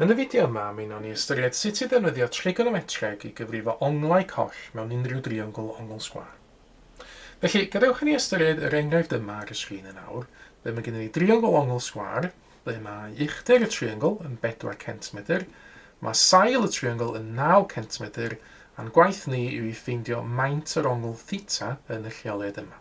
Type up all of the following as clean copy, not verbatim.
Yn y fideo yma, mi wnawn ni ystyried sut i ddefnyddio trigonometreg i gyfrifo onglau coll mewn unrhyw driongl ongl sgwâr. Felly, gadewch i ni ystyried yr enghraifft yma ar y sgrin yn awr, ble mae gennym ni driongl ongl sgwâr, ble mae uchder y triongl yn 4 centimetr, mae sail y triongl yn 9 centimetr, a'n gwaith ni yw i ffeindio maint yr ongl theta yn y lleoliad yma.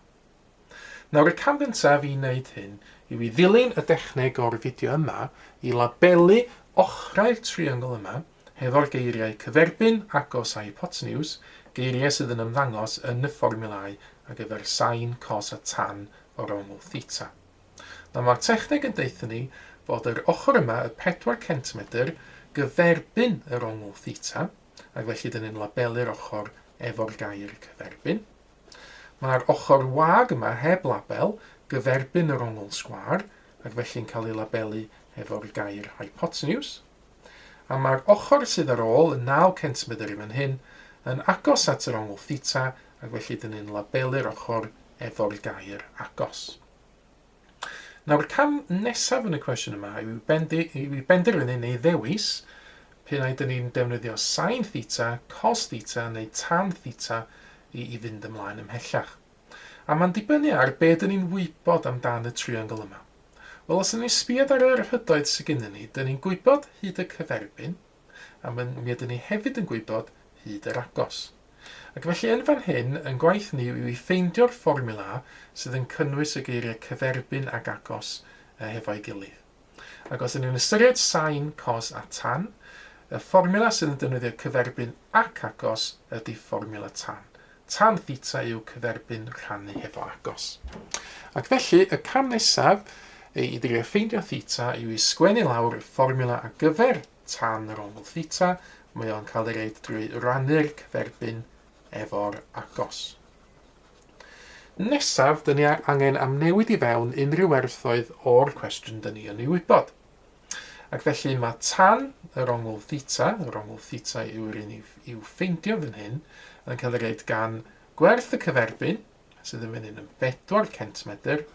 Nawr y cam gyntaf i wneud hyn yw i ddilyn y dechneg o'r fideo yma i labelu ochrau'r triongl yma hefo'r geiriau cyferbyn, agos a hypotenws, geiriau sydd yn ymddangos yn y fformiwlâu ar gyfer sain, cos a tan o'r ongl theta. Nawr mae'r techneg yn deutha ni fod yr ochr yma, y 4 centimetr, gyferbyn yr ongl theta, ac felly dyn ni'n labelu'r ochr efo'r gair cyferbyn. Mae'r ochr wag yma heb label gyferbyn yr ongl sgwâr ac felly'n cael ei labelu efo'r gair hypotenws. A mae'r ochr sydd ar ôl, y 9 centimetr i fan hyn, yn agos at yr ongl theta ac felly dyn ni'n labelu'r ochr efo'r gair agos. Nawr, y cam nesaf yn y cwestiwn yma yw i, bendi, yw i benderfynu neu ddewis p'un ai dyn ni'n defnyddio sin theta, cos theta neu tan theta i, i fynd ymlaen ymhellach. A mae'n dibynnu ar be dyn ni'n wybod amdan y triongl yma. Wel, os ydyn ni'n sbiad ar yr hydoedd sydd gennym ni, dyn ni'n gwybod hyd y cyferbyn, a mi ydyn ni hefyd yn gwybod hyd yr agos. Ac felly yn fan hyn, yn gwaith ni yw i ffeindio'r fformiwla sydd yn cynnwys y geiriau cyferbyn ac agos hefo'i gilydd. Ac os ydyn ni'n ystyried sain, cos a tan, y fformiwla sydd yn defnyddio cyferbyn ac agos ydy fformiwla tan. Tan theta yw cyferbyn rhannu hefo agos. Ac felly, y cam nesaf i drio ffeindio theta yw i sgwennu lawr y fformiwla ar gyfer tan yr ongl theta, mae o'n cael ei reid drwy rannu'r cyferbyn efo'r agos. Nesaf, dyn ni angen amnewid i fewn unrhyw werthoedd o'r cwestiwn dyn ni yn ei wybod. Ac felly mae tan yr ongl theta, yr ongl theta yw'r un i'w ffeindio fan hyn, yn cael ei reid gan gwerth y cyferbyn, sydd yn fan hyn yn 4 centimetr,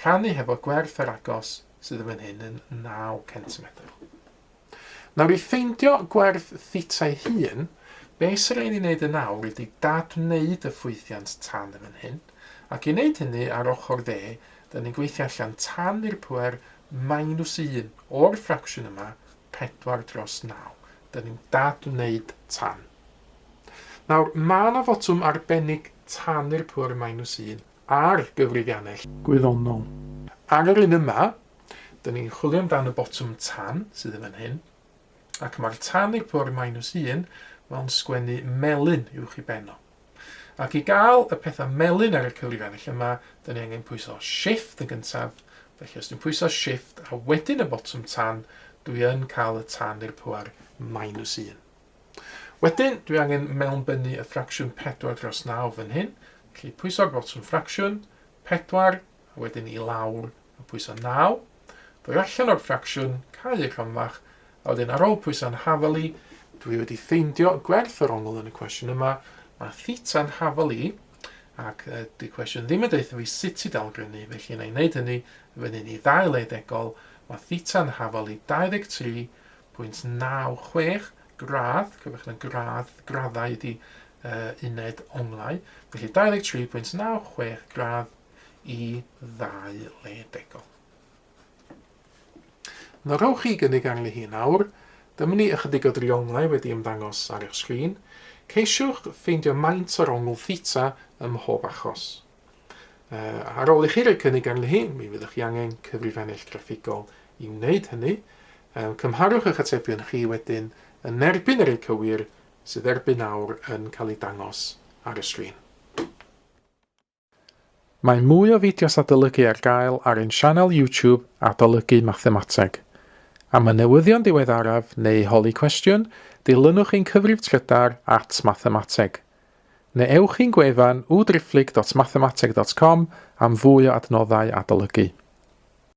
rhannu hefo gwerth yr agos, sydd yn fan hyn yn 9 centimetr. Nawr i ffeindio gwerth theta ei hun, be sy'n rhaid i wneud yn awr ydy dadwneud y ffwythiant tan yn fan hyn, ac i wneud hynny ar ochr dde, dyn ni'n gweithio allan tan i'r pwer minus 1 o'r ffracsiwn yma, 4 dros 9. Dyn ni'n dadwneud tan. Nawr, mae yna fotwm arbennig tan i'r pwer minus 1 ar gyfrifiannell gwyddonol. Ar yr un yma, dyn ni'n chwilio amdan y botwm tan sydd yn fan hyn, ac mae'r tan i'r pwr minus 1 mewn sgwennu melyn uwch i ben o. Ac i gael y pethau melyn ar y cyfrifiannell yma, dyn ni angen pwyso shift yn gyntaf, felly os dwi'n pwyso shift a wedyn y botwm tan, dwi yn cael y tan i'r pwr minus 1. Wedyn, dwi angen mewnbynnu y ffracsiwn 4 dros 9 fan hyn, felly pwyso'r botwm ffracsiwn, 4, a wedyn i lawr a pwyso 9, dod allan o'r ffracsiwn, cau y cromfach, a wedyn ar ôl pwyso'n hafal i, dwi wedi ffeindio gwerth yr ongl yn y cwestiwn yma, mae theta'n hafal i, ac uh, di cwestiwn ddim yn deutha fi sut i dalgrynnu, felly yna i wneud hynny, fan hyn i ddau le degol, mae theta'n hafal i 23.96 gradd, cofiwch na gradd, graddau ydy uh, uned onglau, felly 23.96 gradd i ddau le degol. Nawr rhowch chi gynnig arni hi nawr. Dyma ni ychydig o drionglau wedi ymddangos ar eich sgrin. Ceisiwch ffeindio maint yr ongl theta ym mhob achos. Uh, ar ôl i chi roi cynnig arni hi, mi fyddwch chi angen cyfrifennill graffigol i wneud hynny. Um, cymharwch eich atebion chi wedyn yn erbyn yr ei cywir sydd erbyn nawr yn cael ei dangos ar y sgrin. Mae mwy o fideos adolygu ar gael ar ein sianel YouTube Adolygu Mathemateg. Am y newyddion diweddaraf neu holi cwestiwn, dilynwch ein cyfrif trydar at mathemateg. Neu ewch i'n gwefan www.mathemateg.com am fwy o adnoddau adolygu.